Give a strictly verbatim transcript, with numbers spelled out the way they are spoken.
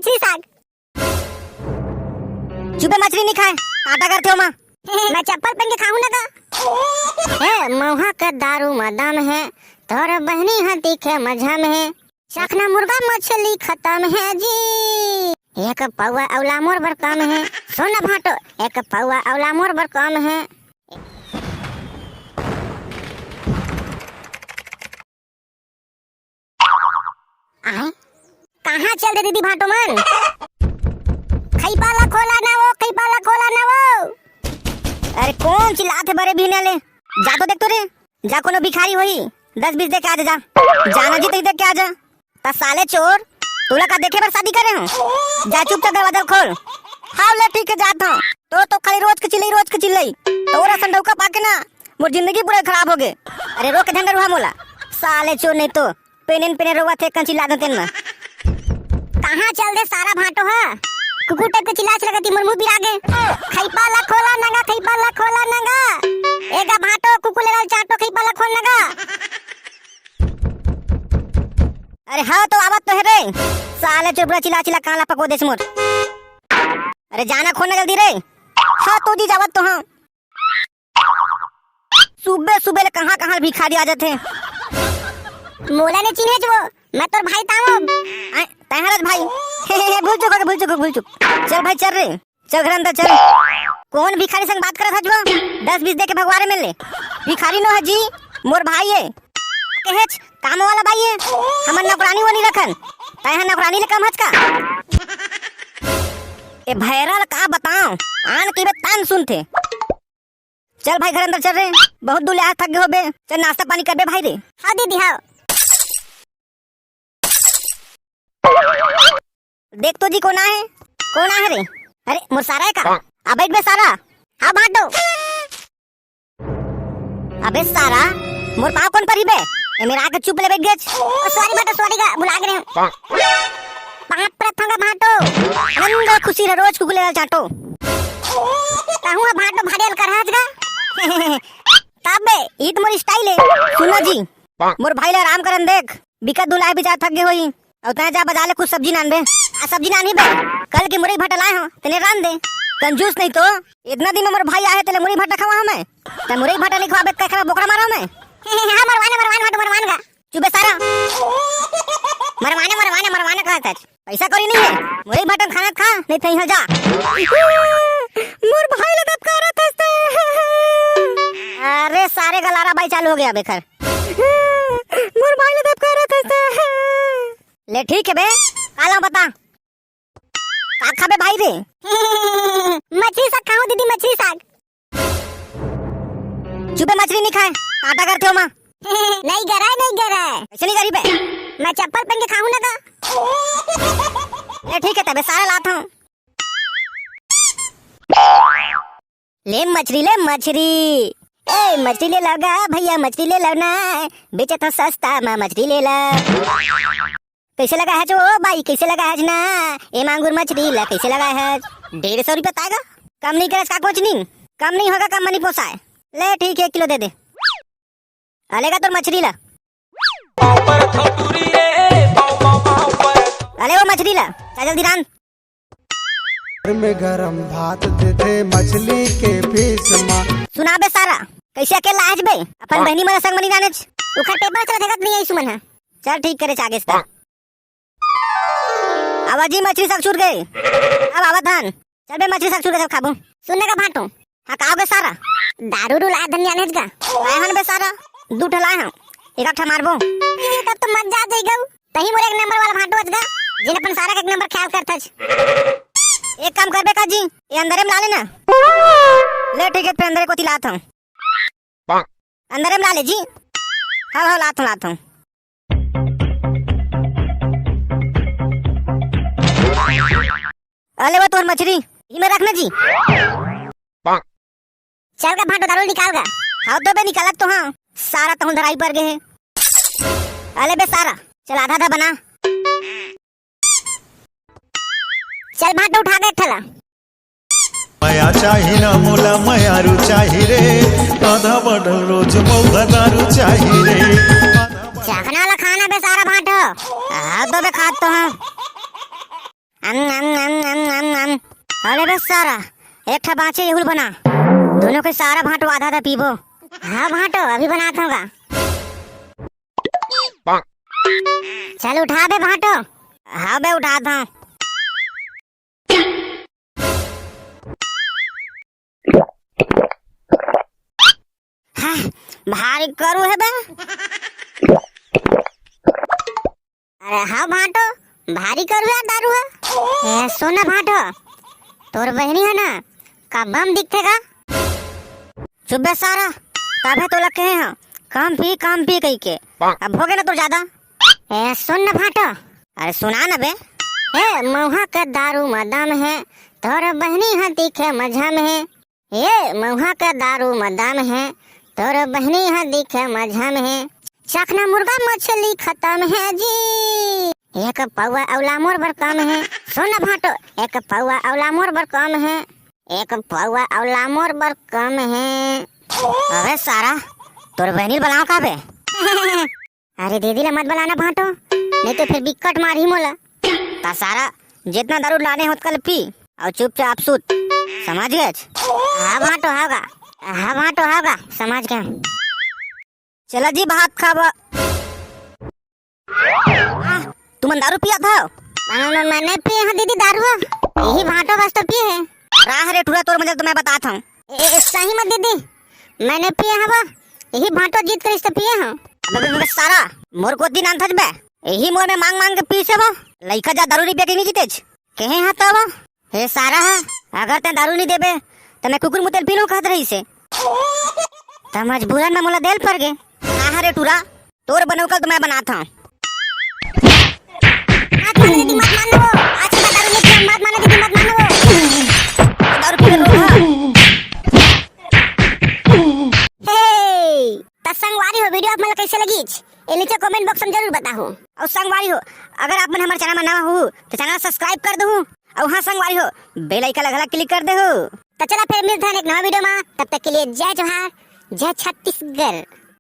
मछरी साग। चुपे मछरी नहीं खाए, काटा करते हो माँ। मैं चप्पल पहन के खाहूं ना का? हे, मउहा के दारू म दम हे, तोर बहनी ह दिखे मझम हे। चखना मुर्गा मछली खतम हे जी, एक पौवा अउला मोर बर कम हे। सोना भांटो, एक पौवा अउला मोर बर कम हे। आय? कहाँ चल दे दीदी भांटो मन? खइपा ला खोला ना वो, खइपा ला खोला ना वो। अरे कौन चिल्लात हे बड़े बिहनिया ले? जा तो देख तो रे, जा कोनो भिखारी होही, दस बीस दे के आ जा, जा। जाना जी तो देख के आ जा। ता साले चोर, तोला का देखे बर शादी करे हूँ? जा चुपचाप दरवाजा खोल। हाँ ले ठीक है जात हूँ। तो, तो खाली रोज के चिल्लई, रोज के चिल्लई। तोरा संडौका पाके ना मोर जिंदगी पूरा खराब हो गे। अरे रोक के झंडा रुहा मोला। साले चोर नहीं तो पेनेन पेने रोवा थे कंची लादो तेन मा। कहाँ चल दे सारा भांटो हा? कुकुर टाइप के चिल्लाच लगती मोर मुंह पिरा गे। खइपा ला खोला नंगा, खइपा ला खोला नंगा। एगा भांटो कुकुर ले लाल चाटो खइपा ला खोल नंगा। अरे हाँ तो आवत तो है रे। साले चोर पूरा चिल्ला चिल्ला काला पको देस मोर। अरे जाना खोलना जल्दी रे। हाँ तो जी जावत तो हाँ। सुबह सुबह ले कहाँ कहाँ भिखारी आ जाथे। मोला ने चिन्हेच वो, मैं तोर भाई तावो। आय, तैं हरस भाई। हे, हे, हे, भूल चुक हो, भूल चुक हो, भूल चुक। चल भाई चल रे, चल घर अंदर चल। कौन भिखारी संग बात करत हस वो? दस बीस दे के भगवारे मिल ले। भिखारी नो है जी, मोर भाई है। कहेच काम वाला भाई है, हमन नौकरानी वो नहीं रखन। तैं ह नौकरानी ले कम हच का? ए भैरा ल का बताओ, आन के बे तान सुनथे। चल भाई घर अंदर चल रे, बहुत दूर ले आ थक गए होबे। चल नाश्ता पानी करबे भाई रे। हाँ दीदी हाँ। देख तो जी कोन आहे, कोन आहे रे? अरे मोर सारा है का? आ बैठ बे सारा। हाँ भांटो। अबे सारा, मोर पाँव कोन परी बे? ए मेरा आके चुप ले बैठ गेच। ओ सॉरी भांटो, सॉरी का भुला गे रहेंव। पाँव परत हंव गा भांटो। आनंद खुशी रह रोज कुकुर ले चाटो। कहूँ भांटो भारी अलकरहा हच गा। तब बे, ई तो मोर स्टाइल है। सुन ना जी, मोर भाई ला आराम करन देख, बिकट दूर ले आए बिचारा थक गे होही। अउ तैं जा बजार ले कुछ सब्जी लानबे। आ सब्जी लानही बे, कल की मुरई भाटा लाए हंव, तेने रांध दे। कंजूस नहीं तो, इतना दिन में मोर भाई आहे तेला मुरई भाटा खवाहूं मैं। तैं मुरई भाटा नहीं खवाबे, कई खवाबे बोकरा मारहूं मैं। हाँ मरवाना, मरवाना भांटो, मरवाना गा। चुप बे सारा। मरवाना, मरवाना, मरवाना कहत हच। पैसा कौड़ी नहीं है, मुरई भाटा खाना खा, नहीं तो यहाँ जा। मोर भाई ला दबकारत हस तैं। अरे सारे गलारा बाई चालू हो गया बेखर। मोर भाई ला दबकारत हस तैं। ले ठीक है बे, का लाऊं बता। का खाबे भाई रे? मछरी साग खाऊं दीदी, मछरी साग। चुपे मछरी नहीं खाए, काटा करथे ओमा। नहीं गराय, नहीं गराय। ऐसे नहीं करी बे। मैं चप्पल पहन के खाऊं ना तो। ले ठीक है तबे सारा लात हूँ। ले मछरी, ले मछरी। ए, मछरी ले लव गा भैया, मछरी ले लव ना। बेचत हंव सस्ता मा मछरी ले लव। कैसे लगा है जो ओ बाई, कैसे लगा है ना? ए मांगुर मछरी ला कैसे लगा है? डेढ़ सौ रुपया ताएगा। कम नहीं करे इसका कुछ नहीं। कम नहीं होगा, कम नहीं पोसाए। ले ठीक है, एक किलो दे दे। अलेगा तोर मछरी ला। अले वो मछरी ला, चल जल्दी रांध। घर में गरम भात देथे मछली के पीस मा। सुना बे सारा, कैसे अकेला आज बे? अपन बहनी मन संग मनी जानेच। उखर पेपर चला देखत नहीं आई सुमन हा। चल ठीक करे चागेस ता। आवा जी मछरी साग छूट गए। अब आवत हन। चल बे मछरी साग छूट गए सब खाबो। सुनने का भांटो। हाँ का हो गए सारा? दारू रू लाए धनिया नेच गा। लाए हन बे सारा। दू ठा लाए हन। एक आध ठा मारबो। तब तो मजा आ जाएगा। तही मोर एक नंबर वाला भांटो अच गा, जिन अपन सारा के एक नंबर ख्याल करथच। एक काम करबे का जी, ये अंदरे में ला लेना। ले ठीक है, फिर अंदरे कोती लात हूँ। अंदरे में ला ले जी। हाँ, हाँ, लात हूँ, लात हूँ। अले वो तोर मछरी, ई में रखना जी। चल का भांटो दारू निकाल गा। हाँ तो बे निकालत तो हाँ, सारा तहूँ धराई पर गए है। अले बे सारा, चल आधा आधा बना। चल भांटो उठा के ठेला। मया चाही ना मोला मयारू चाही रे, आधा बॉटल रोज मौका दारू चाही रे। चखना ला खाना बे सारा भांटो। हाँ तो बे खात तो हाँ। हम अरे बे सारा, एक ठा बाँचे, एहू ल बना। दूनों के सारा भाँटो आधा आधा पीबो। हाँ भाँटो, अभी बनात हँव गा। चल उठा बे भाँटो। हाँ बे, उठात हँव। हाँ, भारी करू हे बे। अरे हाँ भाँटो, भारी करू हे दारू हे। ए, सुन ना भाँटो, तोर बहिनी हे ना, का बम दिखथे गा? चुप बे सारा, तभे तोला कहे हँव, कम पी, कम पी कहिके। अब होगे ना तोर जादा। ए, सुन ना भाँटो। अरे सुना ना बे। ए, मउहा के दारू म दम हे, तोर बहिनी ह दिखे मझम हे। ए, मउहा के दारू म दम हे, तोर बहिनी ह दिखे मझम हे। चखना मुर्गा मछली खतम हे जी, एक पौवा अउला मोर बर कम हे। सुन ना भाँटो, एक पौवा अउला मोर बर कम हे, एक पौवा अउला मोर बर कम हे। अबे सारा, तोर बहिनी ल बलावँव का बे? अरे दीदी ला मत बलाना भाँटो, नहीं तो फिर बिक्कट मारही मोला। त सारा, जेतना दारू लाने होत कल पी, अउ चुपचाप सूत, समझ गेच? हाँ भाँटो, हाँ गा, हाँ भाँटो, हाँ गा, समझ गेंव। चला जी भात खाबा। आ, तुमन दारू पियत हव? मैं, मैं, मैं नइ पिए हँव दीदी दारू, इही भाँटो बस तो पिए हे। राह रे टूरा, तोर मजा ल तो मैं बतात हँव। ए, ए, सही म दीदी, मैं नइ पिए हँव, इही भाँटो जिद करिस त पिए हँव। अबे, अबे, अबे, सारा, मोर कोती नानथस बे, इही मोर में माँग माँग के पीस हे वो। लइका जा दारू नइ पिए के नइ जीतेच, कहे हँव तब। हे सारा ह, अगर तैं दारू नइ देबे, त मैं कुकुर मुते ल पी लूँ कहत रहिस हे। त मजबूरन म मोला दे ल पर गे। आह रे टूरा, तोर बनउका ल तो मैं बनात हँव। मत माना दीदी, मत माना वो। आज के बाद दारू नइ पियँव, मत माना दीदी, मत माना वो। दारू पी ले रोग ह। हे, त संगवारी हो, video आप मन ला कइसे लगिस? ए नीचे comment box म जरूर बताहू। अउ संगवारी हो, अगर आप मन हमर channel म नवा हो, त channel subscribe कर दहू। अउ हाँ संगवारी हो, bell icon ला घला click कर देहू। त चला फिर मिलथन एक नवा video म, तब तक के लिए जय जोहार, जय छत्तीसगढ़।